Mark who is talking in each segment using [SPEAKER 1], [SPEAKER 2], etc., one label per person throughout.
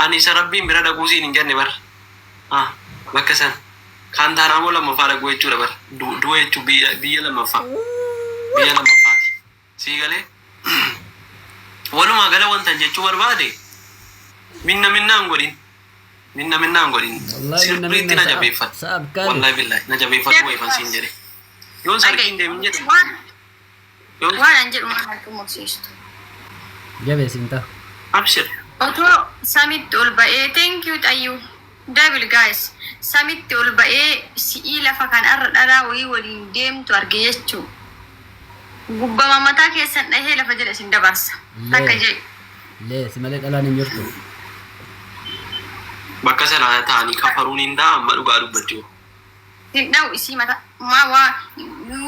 [SPEAKER 1] Ani isa Rabbiin bira dhaquu siin hin jenne bar. Ah, bakka san. Kan taanaamoo lammaffaa dhaquu jechuudha bar. Du'a jechuun biyya biyya lammaffaa. Biyya lammaffaati. Sii galee? Walumaa gala wantan jechuu barbaade minna minnaa hin godhin. Minna minnaa hin godhin.
[SPEAKER 2] Wallahi minna
[SPEAKER 1] Sirriitti
[SPEAKER 2] minna
[SPEAKER 1] na
[SPEAKER 2] sa'ab
[SPEAKER 1] jabeeffadhu.
[SPEAKER 2] sa'ab kaali.
[SPEAKER 1] Wallahi billahi na jabeeffadhu wayifan siin jedhe. Yoon sargii hin deemin jedhe.
[SPEAKER 3] Waan
[SPEAKER 1] Yoon
[SPEAKER 3] waan an jedhu maal xumursiistu.
[SPEAKER 2] Jabeessi hin tahu.
[SPEAKER 1] Abshir.
[SPEAKER 3] Otoo samitti ol ba'ee, thank you Xayyuu double guys, samitti ol ba'ee si'ii lafa kanarra dhalaa wayii waliin deemtu arge jechuu gubbama mataa keessan dhahee lafa jala isin dabarsa takka
[SPEAKER 2] Lee
[SPEAKER 3] jedhi.
[SPEAKER 2] lee si malee dhalaan hin jirtu.
[SPEAKER 1] Bakka sana ta'anii kafaruun hin ta'a amma dhugaa dubbachuu.
[SPEAKER 3] Hin dhahu isii mata maa waa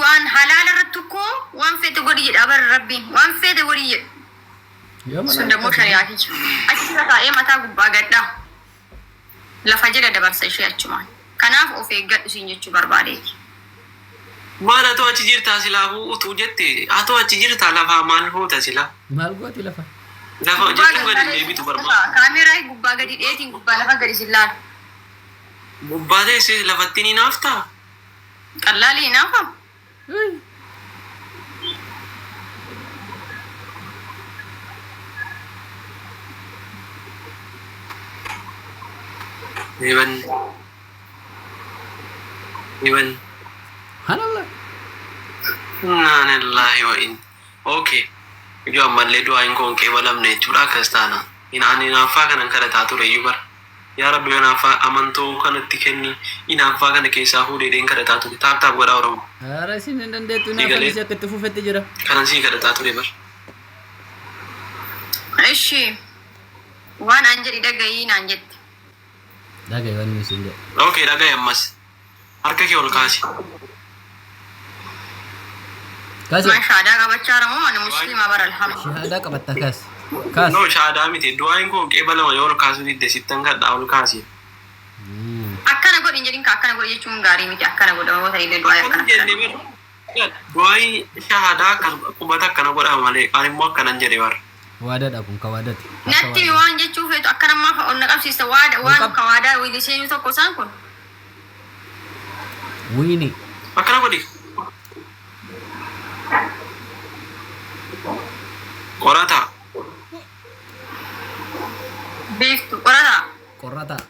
[SPEAKER 3] waan halaala irratti koo waan feete godhi jedha bar Rabbiin waan feete godhi jedha.
[SPEAKER 2] Yoo
[SPEAKER 3] Sun
[SPEAKER 2] mala
[SPEAKER 3] dammoo shari'aa kiyya. Achirra taa'ee mataa gubbaa gadhaa. Lafa jala dabarsa ishee achumaan. Kanaaf of eeggadhu siin jechuu barbaadeeti.
[SPEAKER 1] Maal atoo achi jirtaa silaafuu utuu jette atoo achi jirtaa lafaa maal hoota silaa.
[SPEAKER 2] Maal gooti lafa?
[SPEAKER 1] Lafa
[SPEAKER 3] Gubbaa
[SPEAKER 1] jechuun gadi hin
[SPEAKER 3] gad
[SPEAKER 1] deebitu barbaada.
[SPEAKER 3] Kaameeraa gubbaa gadi dheetiin gubbaa lafa gadi sin laalu.
[SPEAKER 1] Gubbaa teessee lafatti ni naaftaa?
[SPEAKER 3] Qallaalii hinaafa?
[SPEAKER 1] Eban. Eban.
[SPEAKER 2] Subhanallah.
[SPEAKER 1] Innaa lillahi wa in. Okay. Ijoo ammallee du'aayin koo hin qeebalamne jechuudha akkas taana. Ani hinaaffaa kanan kadhataa ture iyyuu bara. Yaa Rabbi hinaaffaa amantoo kanatti kenni hinaaffaa kana keessaa fuudhi jedheen kadhataa ture. Tap tap godhaa Oromo.
[SPEAKER 2] Ara isin hin dandeettu
[SPEAKER 1] Sii
[SPEAKER 2] hinaaffaan
[SPEAKER 1] galee
[SPEAKER 2] isii akka itti fufetti jira.
[SPEAKER 1] kanan sii kadhataa ture bar.
[SPEAKER 3] Ishi waan an jedhi dhagayii naan jette.
[SPEAKER 2] Dhaga'i waan inni siin jedhe.
[SPEAKER 1] Okay, dhaga'i ammas. Harka kee ol kaasi.
[SPEAKER 2] Kaasi.
[SPEAKER 3] Maal shaadaa qabachaa jira moo ani muslima bara alhamdulillah.
[SPEAKER 2] Shahaadaa qabatta kaasi. Kaasi.
[SPEAKER 1] No, shaadaa miti. Du'aayin koo qeebalama yoo ol kaasuu didde sittan kadhaa ol kaasi.
[SPEAKER 3] Akkana godhi hin jedhin ka akkana godhi jechuun gaarii miti, akkana godha yoo ta'e illee du'aa
[SPEAKER 1] Akkana
[SPEAKER 3] akkana
[SPEAKER 1] jenne bar. Du'aayi shahaadaa akkas qubata akkana godhama malee ani immoo akkanan jedhe bar.
[SPEAKER 2] Waadaadha kun ka waadati. Akka
[SPEAKER 3] Natti
[SPEAKER 2] waadaa.
[SPEAKER 3] waan jechuu feetu akkana maaf ol na qabsiista waada
[SPEAKER 2] Ol
[SPEAKER 3] waan
[SPEAKER 2] qab.
[SPEAKER 3] ka waadaa wili seenuu tokko isaan kun.
[SPEAKER 2] Wiini.
[SPEAKER 1] Akkana godhi. Qorataa.
[SPEAKER 3] Beektu qorataa.
[SPEAKER 2] Qorrataa.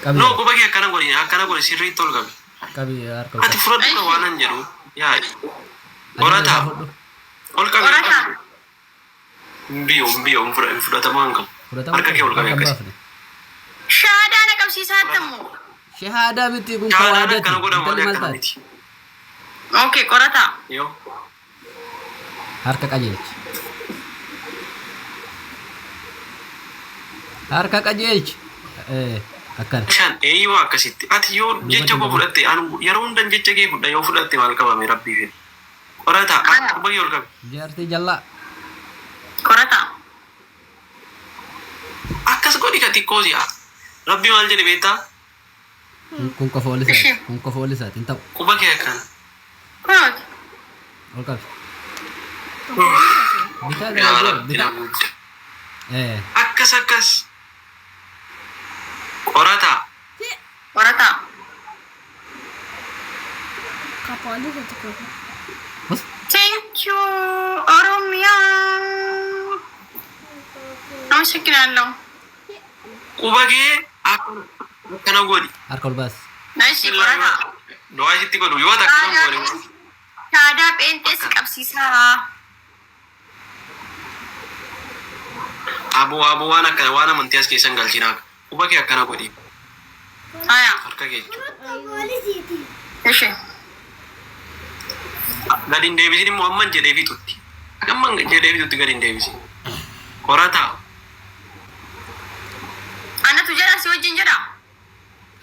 [SPEAKER 2] Qabi.
[SPEAKER 1] No, quba kee akkana godhi, akkana godhi, sirriitti ol qabi.
[SPEAKER 2] Qabi harka ol
[SPEAKER 1] Ati
[SPEAKER 2] qabi.
[SPEAKER 1] fudhadhu ka waanan jedhu. Yaa
[SPEAKER 2] Ati isaa
[SPEAKER 1] qorataa.
[SPEAKER 2] fudhu.
[SPEAKER 1] Ol qabi, ol
[SPEAKER 3] Qorataa.
[SPEAKER 1] qabi. Hin biyu, hin biyu, hin fudha- hin fudhatamaa hin qabu.
[SPEAKER 2] Fudhatama
[SPEAKER 1] Harka kee ol qabi
[SPEAKER 2] harka hin
[SPEAKER 1] akkasi.
[SPEAKER 2] baafne.
[SPEAKER 3] Shaadaa na qabsiisaa hattammoo.
[SPEAKER 2] Shahaadaa miti kun ka
[SPEAKER 1] Shahaadaan
[SPEAKER 2] waadati.
[SPEAKER 1] akkana godhama
[SPEAKER 2] Intalli
[SPEAKER 1] malee
[SPEAKER 2] maal
[SPEAKER 1] akkana
[SPEAKER 2] taate?
[SPEAKER 1] miti.
[SPEAKER 3] Okay, qorataa.
[SPEAKER 1] Yoo.
[SPEAKER 2] Harka qajeelchi. Harka qajeelchi. Eh, akkana.
[SPEAKER 1] Shan eeyyuu akkasitti. Ati yoo
[SPEAKER 2] Duubatti
[SPEAKER 1] jecha
[SPEAKER 2] hin
[SPEAKER 1] koo
[SPEAKER 2] qabin.
[SPEAKER 1] fudhatte anu yeroo hundan jecha kee fudha yoo fudhatte maal qabame rabbii fedhe. Qorataa
[SPEAKER 3] Ana.
[SPEAKER 1] quba kee ol qabi.
[SPEAKER 2] Jaartii jallaa.
[SPEAKER 3] Qorataa.
[SPEAKER 1] Akkas godhi ka xiqqoo si'a. Rabbi maal jedhe beektaa?
[SPEAKER 2] Kun qofa ol isaati.
[SPEAKER 3] Ishi.
[SPEAKER 2] Kun qofa ol isaati. Hin ta'u.
[SPEAKER 1] Quba kee akkana.
[SPEAKER 3] Kunooti.
[SPEAKER 2] Ol qabi. Bitaa
[SPEAKER 1] Yaa
[SPEAKER 2] gara
[SPEAKER 1] Rabbi
[SPEAKER 2] bitaa.
[SPEAKER 1] na gudda.
[SPEAKER 2] Eh.
[SPEAKER 1] Akkas akkas. Qorataa.
[SPEAKER 3] Qorataa.
[SPEAKER 2] Bus.
[SPEAKER 3] Thank you Oromiyaa. አመሰግናለሁ።
[SPEAKER 1] Quba kee akkana godhi.
[SPEAKER 2] Harka ol baasi.
[SPEAKER 3] እሺ qorataa.
[SPEAKER 1] Du'aa sitti godhu yoo ati akkana godhe.
[SPEAKER 3] Shaadaa pheenxee si qabsiisaa.
[SPEAKER 1] Aboo aboo waan akkana waan amantii as keessa hin galchinaa. Quba kee akkana godhi.
[SPEAKER 3] Haya.
[SPEAKER 1] Harka kee jechuudha.
[SPEAKER 3] Ishi.
[SPEAKER 1] Gadi hin deebisin immoo amman jedhee fixutti. Amman jedhee fixutti gadi hin deebisin. Qorataa.
[SPEAKER 3] Anatu jedha si wajjin jedha.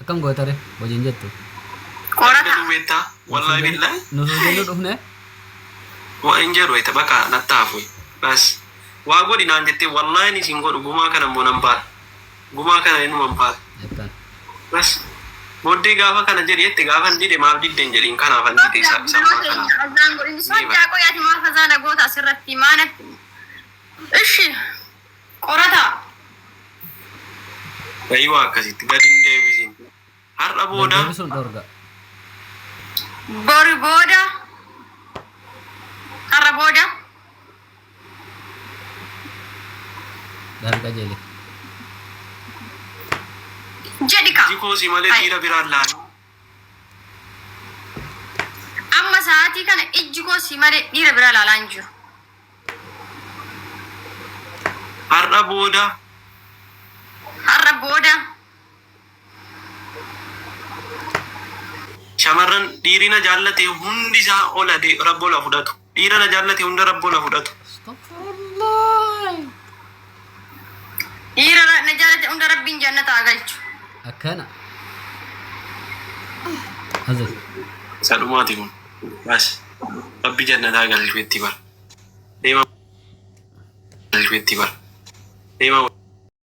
[SPEAKER 2] Akkam gootare wajjin jettu.
[SPEAKER 3] Qorataa.
[SPEAKER 1] Galuu beektaa? Wallaahi billaahi.
[SPEAKER 2] Nuuf jennu dhufne.
[SPEAKER 1] Waa hin jedhu wayita baqa natti hafu. Bas. Waa godhi naan jettee wallaahi ni siin godhu gumaa kana immoo nan baadha. Gumaa kana inuma hin baadha.
[SPEAKER 2] Jettaan.
[SPEAKER 1] Bas. Booddee gaafa kana jedhi jette gaafa hin dide maaf didde hin jedhiin kanaaf hin dide isa isa ammaa kanaaf.
[SPEAKER 3] Azaan godhin sodaa qoyaati maaf azaana goota asirratti maanatti. Ishi. Qorataa.
[SPEAKER 1] Gayii waa akkasitti gadi hin deebisin. Har'a booda
[SPEAKER 2] Deebisuun dhorga.
[SPEAKER 3] Boru booda. Har'a booda.
[SPEAKER 2] Gaarii qajeele.
[SPEAKER 3] Jedhi kaa.
[SPEAKER 1] Iji koo si malee dhiira biraan laalu.
[SPEAKER 3] Amma sa'aatii kana ijji koo si malee dhiira biraa ilaalaa hin jiru.
[SPEAKER 1] Har'a booda
[SPEAKER 3] Har'a booda.
[SPEAKER 1] Shamarran dhiirri na jaallate hundi isaa ola rabbi ola fudhatu. Dhiira na jaallate hunda rabbi ola fudhatu.
[SPEAKER 2] Astaghfirullah.
[SPEAKER 3] Dhiira na jaalate hunda rabbiin jannata haa galchu.
[SPEAKER 2] Akkana. Azaz.
[SPEAKER 1] Isa dhumaati kun. Bas. Rabbi jannataa galchu itti bara. Deema galchu itti bara. Deema.